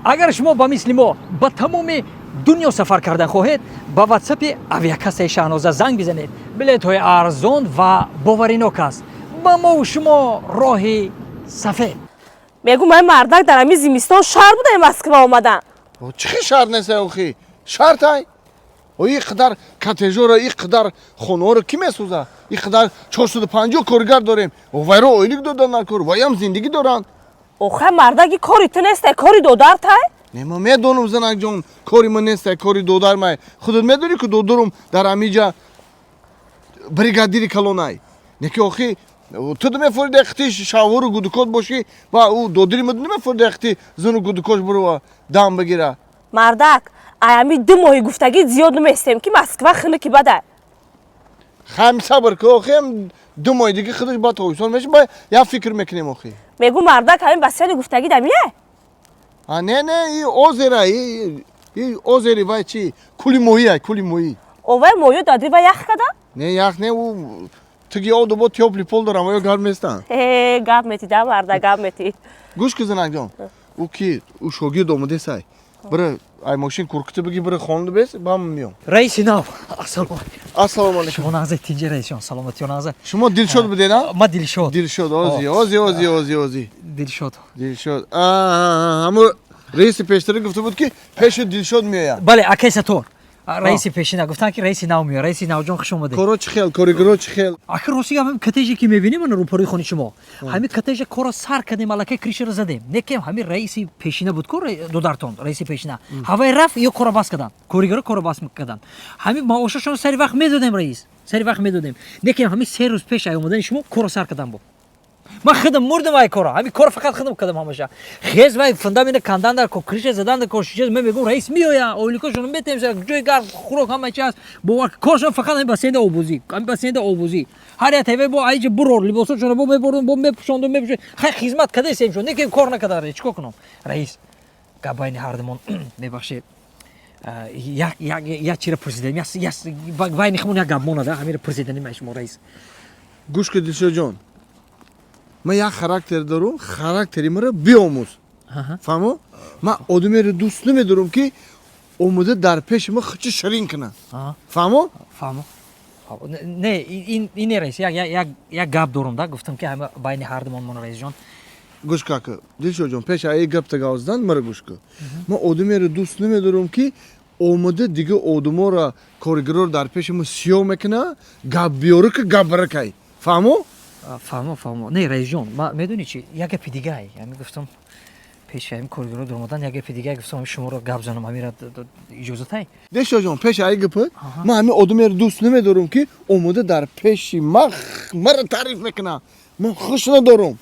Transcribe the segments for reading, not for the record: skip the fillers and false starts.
Агар шумо ба мисли мо ба тамоми дунё сафар кардан хоҳед, ба ватсапи авиакассаи Шаҳноза занг бизанед. Билетҳои арзон ва боваринок аст. Ба мову шумо роҳи сафед. Мегӯм, ай мардак, дар ҳамин зимистон шар будай Москва омадан. Чӣ хел шарт нест, охи? Шартай. Ин қадар коттежҳоро, ин қадар хонаҳоро кӣ месозад? Ин қадар 450 коргар дорем, вайро ойлик додан накор, ваям зиндагӣ доранд. Охай, мардаги, кори ту нестай, кори додартай. Не, ман медонам, занакҷон, кори ман нестай, кори додармай. Худат медонӣ, ки додарум дар ҳамиҷа бригадири калонай. Не ки охи, ту намефориди яхти шавҳору гудукот бошӣ ва ӯ додари ма намефориди яхти зуну гудукош бурува дам бигира. Мардак, ай ҳами 2 моҳи гуфтагӣ зиёд наместем, ки Москва хинуки бадай. Хам сабр ки, охи, 2 моҳи дига худаш ба тобистон меша, ба як фикр мекунем, охи. Мегӯ, мардак, ҳамин бассейни гуфтагӣ дамия? А, не, не, и озера, и озери вай чи, кули моҳӣ, кули моҳӣ. Овай моҳиё дади ва ях када? Не, ях не, ӯ тиги оду бо тёплый пол дорам, оё гарм нестанд. Э, гап метида, марда, гап мети. Гӯш ки, занакҷон, ӯ ки ӯ шогирд омадесай, бира, ай мошин куркита биги, бира хонда бес, бам миём. Раиси нав, ассалому алайкум. Ассалому алайкум. Шумо нағзе, тинҷи, раисҷон, саломатиё нағзе? Шумо Дилшод будед, а? Ма Дилшод. Дилшод, ози, ози, ози, ози, ози. Дилшод. Дилшод, ҳамо раиси пештара гуфта буд, ки пеши Дилшод меояд. Бале, акай Сатор, раиси пешина гуфтанд, ки раиси нав меояд. Раиси навҷон, хуш омадед. Коро чӣ хел, коригаро чӣ хел? Ака, рости гап, ҳамин коттеже ки мебинем, ана рӯпарои хони шумо, ҳамин коттежа кора сар кардем, аллакай крышара задем. Некем ҳамин раиси пешина буд ку, додартон, раиси пешина ҳавай рафт, ё кора бас карданд, коригаро кора бас карданд. Ҳамин маошашон сари вақт медодем, раис, сари вақт медодем. Некем ҳамин 3 рӯз пеш ай омадани шумо кора сар кардам бо ман худам мурдам ай кора. Ҳамин кора фақат худам кардам ҳамаша. Хез вай фундамента кандан дар ко, крыша задан дар ко, шиша. Мен мегӯм, раис меоя, ойликошон метем, ҷои гарм, хӯрок, ҳама чи ҳаст. Бовар, коршон фақат ҳамин бассейнда обозӣ, ҳамин бассейнда обозӣ. Ҳар як таве бо айҷа бурор либосошонро бо мебурдум, бо мепӯшондум, мепӯшондум. Хай, хизмат кардесем шон, неки кор накарда. Чӣ кор кунам, раис? Гап байни ҳардумон, мебахшед, як чиро пурсидем, байни хумон як гап монада, ҳамиро пурсиданим ай шумо, раис. Гӯш ки, Дилшодҷон, ман як характер дорум, характери маро биомӯз, фаҳмо? Ман одамеро дӯст намедорам, ки омода дар пеши ман хичи ширин кунад, фаҳмо? Фаҳмо. Не, ин не, раис, як гап дорум да, гуфтам, ки ҳама байни ҳардумон мон, раисҷон. Гӯш ка, Дилшодҷон, пеш аи гапта гап задан мара гӯш ку. Ман одамеро дӯст намедорам, ки омода дига одаморо, коригароро дар пеши ма сиёҳ мекуна, гап биёрӣ ки гап баракай, фаҳмо? Фаҳмо, фаҳмо. Не, раисҷон, ма медонӣ чи, як гапи дигай ҳами гуфтам, пеши ҳамин коригаро дуромадан як гапи дигай гуфтам, шуморо гап занам, ҳамира иҷозатай? Дилшодҷон, пеши аи гапа, ман ҳамин одамеро дӯст намедорам, ки омода дар пеши ма мара таъриф мекуна. Ман хуш надорам,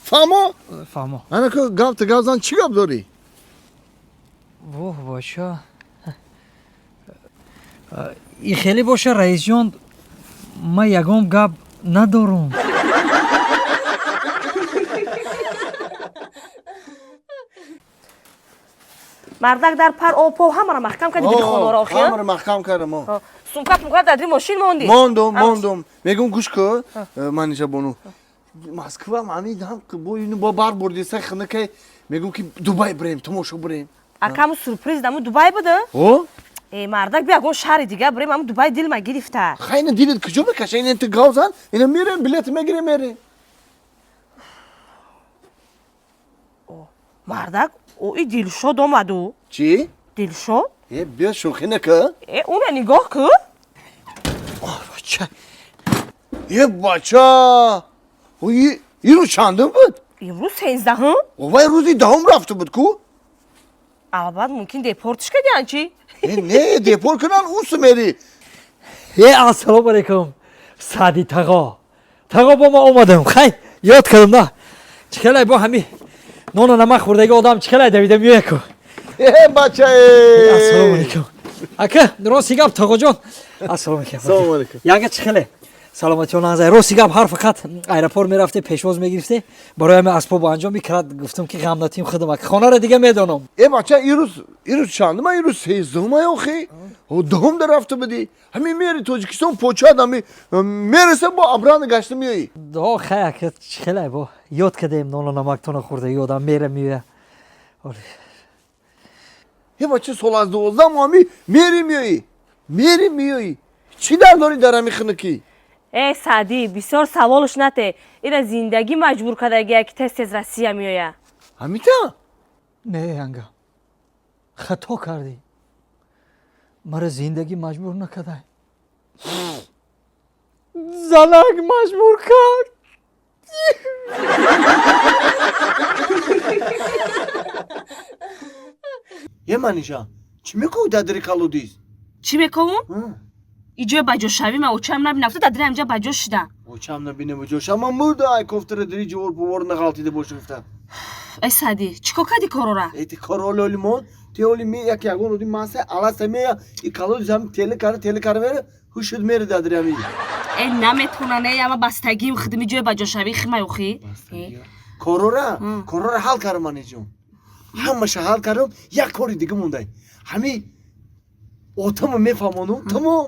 фаҳмо? Фаҳмо. Ана ку, гапта гап зан, чӣ гап дорӣ? Воҳ, бача, и хеле боша, раисҷон, ман ягон гап надорум. Мардак, дар пар обпо ҳамаро маҳкам кардӣ, биди хонаро, охи? Ҳамаро маҳкам кардам. Сумка пумка дар мошин мондӣ? Мондум, мондум. Мегӯм, гӯш ку, манижа бону, Москва ҳамин ҳам бо ину бо бар бурдиса хинакай, мегӯм, ки Дубай бирем, тамошо бирем. Акаму сюрприз даму Дубай буда? О. Э, мардак, бия ягон шаҳри дига бирем, аму Дубай дилма гирифта. Хайна, дилат куҷо мекаша? Ина ту гав зан, ина мерем, билет мегирем, мерем. Мардак, о, и Дилшод омаду. Чӣ? Дилшод. Э, биё, шӯхӣ нака. Э, уна нигоҳ ку. Бача. Е, бача, ин рӯз чандум буд? Имрӯз 13-ум. Вай рӯзи 10-ум рафта буд ку. Албат, мумкин депортиш кардиан чӣ? Э, не, депорт кунан, усу мери. Е, ассалому алайкум, Саъди тағо, тағо, бо ма омадам. Хай, ёд кардам да, чӣ хелай, бо ҳами нону намак хӯрдаги одам чӣ хелай давида меояд ку. Э, бача. Ассалому алайкум, ака. Рости гап, тағоҷон, ассалому алайкум. Салому алайкум. Яга, чӣ хеле, саломатиён азай? Рости гап, ҳар фақат аэропорт мерафте, пешвоз мегирифте, барои ҳами асбобу анҷом микрад. Гуфтам, ки ғам натим, худам, ака, хонаро дига медонам. Э, бача, ирӯз чандума? Ирӯз 13-ума, охи, 10-ум да рафта будӣ. Ҳамин мери Тоҷикистон, почад, ҳами мераса, бо обратно гашта меоӣ. О, хай, ака, чӣ хелай, бо ёд кардем, нону намактона хӯрда, ёдам мера меоя. Е бача, сол аз 12 моҳ ҳами мери миёӣ, мери миёӣ. Чӣ дар дорӣ дар ҳами хунукӣ? Э, Саъдӣ, бисёр саволш нате. Ира зиндагӣ маҷбур кардагия, ки тез тез Россия меоя. Ҳамита? Не, янга, хато кардӣ. Мара зиндагӣ маҷбур накардай, занак маҷбур кард. Е, Манижа, чӣ мекунӣ дар дари колодез? Чӣ мекунам? Иҷои баҷошавӣ ма очам набинам, гуфта, дар амҷа баҷо шуда. Очам набине баҷоша, ман мурда, ай кофтара дари ҷувор пувор нағалтида боша гуфта. Э, Саъдӣ, чӣ кор кардӣ корора? Э, ти кор оли олимон, ти оли ми як ягон оди маса аласа мея и колодез ҳам теле кара теле кара мера, ҳушуд мери дар дари ҳами. Э, наметавона, не, ама бастагим хидми ҷои баҷошавӣ химай охи. Корора, корора ҳал кардам, Манижон. Ҳамаша ҳал кардам, як кори дига мондай. Ҳами отамро мефаҳмонум, тамом.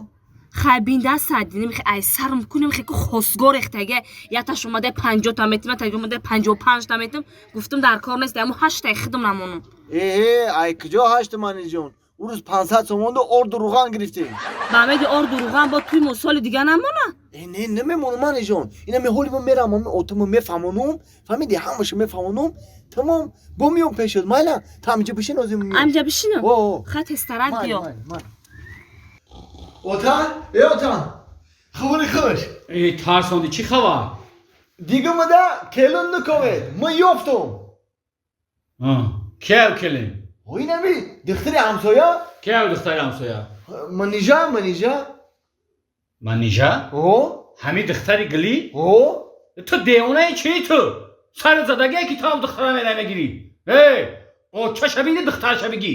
Хай, бинда, Саъдӣ, немихе ай сарм ку, немихе ку хосгор эхтага, яташ омада 50 та метим, яташ омада 55 та метим. Гуфтум, дар кор нест, аму ҳаштай хидм намонум. Э, ай куҷо ҳашта, Манижон? Ӯ рӯз 500 сомонда орду руған гирифтем. Ба амеди орду руған бо туй мо соли дига намона. Э, не, намемонам, Манижон. Ина меҳоли мо мерам, ҳами отамро мефаҳмонум, фаҳмиди, ҳамаша мефаҳмонум, тамом, бо миём пешуд, майла, та ҳаминҷа бишин, озим миём. Амҷа бишинам? О. Хай, тезтарак биё. Отан, э, отан, хабари хуш. Э, тарсонди, чӣ хабар? Дига мада келин наковед, ман ёфтум. Кев келин? Инами духтари ҳамсоя. Кев духтари ҳамсоя? Манижа, Манижа. Манижа? О. Ҳами духтари гилӣ? О. Ту девонаи чӣ, ту сари задагие ки ту ҳам духтара мера мегирӣ? Э, очаша биди, духтараша бигӣ,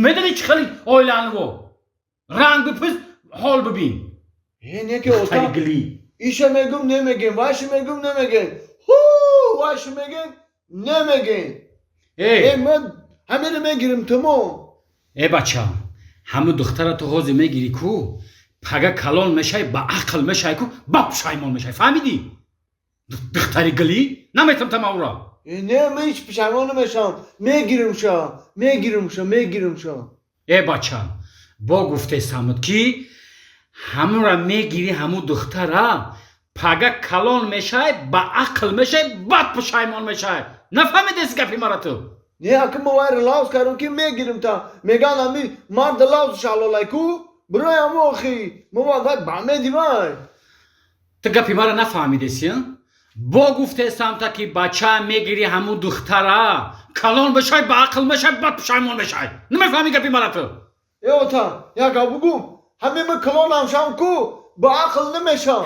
медонӣ чӣ хели оилаанво ранг бипӯз, ҳол бибин. Э, не ки духтари ота гилӣ. Иша мегум, немегем, вайша мегум, немегем, ҳу, вайша мегем, немегем. Э. Э, ман ҳамиро мегирим, тамом. Э, бача, ҳаму духтара ту ҳозир мегирӣ ку, пага калон мешай, ба ақл мешай ку, ба пушаймон мешай, фаҳмидӣ? Духтари гилӣ наметам тамаура. Э, не, ман ҳеҷ пушаймон намешавам, мегиримша, мегиримша, мегиримша. Э, бача, бо гуфтесамуд ки ҳамура мегирӣ, ҳаму духтара пага калон мешай, ба ақл мешай, бад пушаймон мешай. Нафаҳмидеси гапи мара ту? Не, ака, ма вайра лавз кардам ки мегирим, та меган ами марда лавз шалолай ку, бирои ҳамо охи ма вай ба меди вай. Ту гапи мара нафаҳмидеси, бо гуфтесам та ки бача, мегирӣ ҳаму духтара, калон бешай, ба ақл мешай, бад пушаймон мешай. Намефаҳмӣ гапи мара ту? Э, ота, як гап бугум, ҳаме ма калонам шам ку, ба ақл намешам.